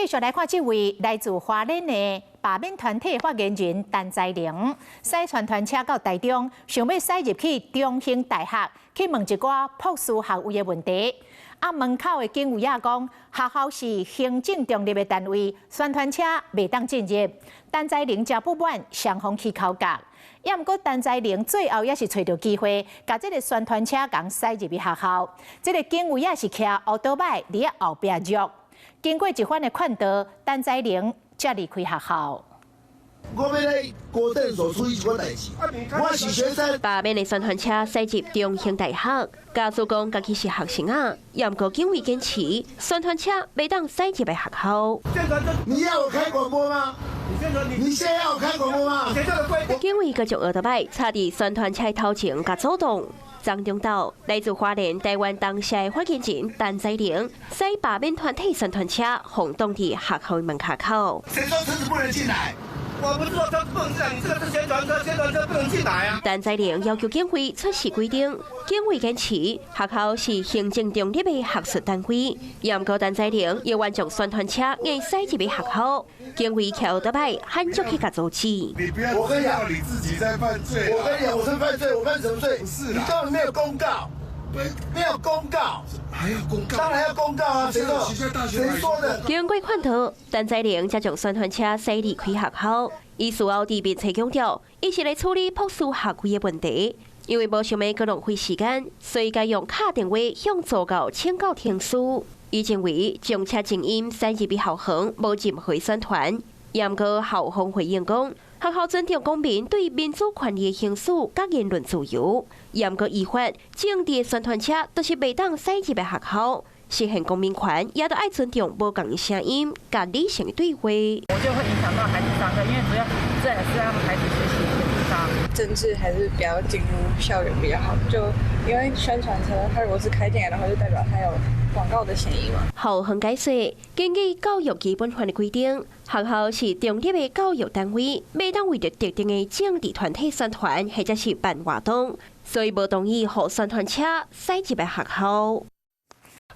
繼續來看這位來自花蓮的罷免團體發言人陳才玲，駛宣傳車到台中，想欲駛入去中興大學去問一寡博士學位的問題。啊，門口的警衛仔講，學校是行政中立的單位，宣傳車袂當進入。陳才玲誠不滿，雙方起口角。也毋過陳才玲最後也是揣著機會，共這個宣傳車共駛入去學校。這個警衛仔是騎烏多擺佇後壁約。經過一番的勸導，陳才玲才離開學校。我欲來國政所處理這款代誌，我是學生。罷免的宣傳車駛入中興大學，家屬講家己是學生啊，也毋過警衛堅持宣傳車袂當駛入來學校。你要我開廣播嗎？你現在要我開廣播嗎？警衛閣將奧多擺插佇宣傳車頭前，共阻擋。昨中晝，來自花蓮台灣當社的發言人陳才玲，駛罷免團體宣傳車，予擋佇學校門口。誰說車子不能進來？我不是說車不能進來，你這個是宣傳車，宣傳車不能進來啊！陳才玲要求警衛出示規定，警衛堅持學校是行政中立的學術單位，也毋過陳才玲猶原將宣傳車硬駛入去學校，警衛騎歐多擺喊足去共阻止。你不要，我跟你講，你自己在犯罪。我跟你講，我是犯罪，我犯什麼罪？不是，你根本沒有公告，沒有公告，還要公告？當然要公告啊！誰說？誰說的？經過勸導，陳才玲才將宣傳車駛離開學校。伊事後佇面冊強調，伊是來處理博士學位的問題，因為無想欲閣浪費時間，所以改用敲電話向助教請教程序。伊認為將車靜音駛入去校園，無任何宣傳。也毋過校方回應講，學校尊重公民對民主權利的行使佮言論自由。也毋過依法，政治宣傳車都是袂當駛入來學校，實現公民權，也著愛尊重無仝聲音佮理性的對話。我覺得會影響到孩子上課，因為主要這也是讓孩子學習的地方。政治還是不要進入校園比較好，就因為宣傳車，它如果是開進來的話，就代表它有廣告的嫌疑嘛。校方解釋，根據教育基本法的規定，學校是中立的教育單位，袂當為著特定的政治團體宣傳或者是辦活動，所以無同意予宣傳車駛入來學校。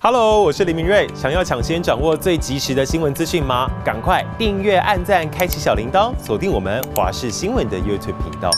Hello，我是林明瑞，想要搶先掌握最及時的新聞資訊嗎？趕快訂閱、按讚、開啟小鈴鐺，鎖定我們華視新聞的 YouTube 頻道。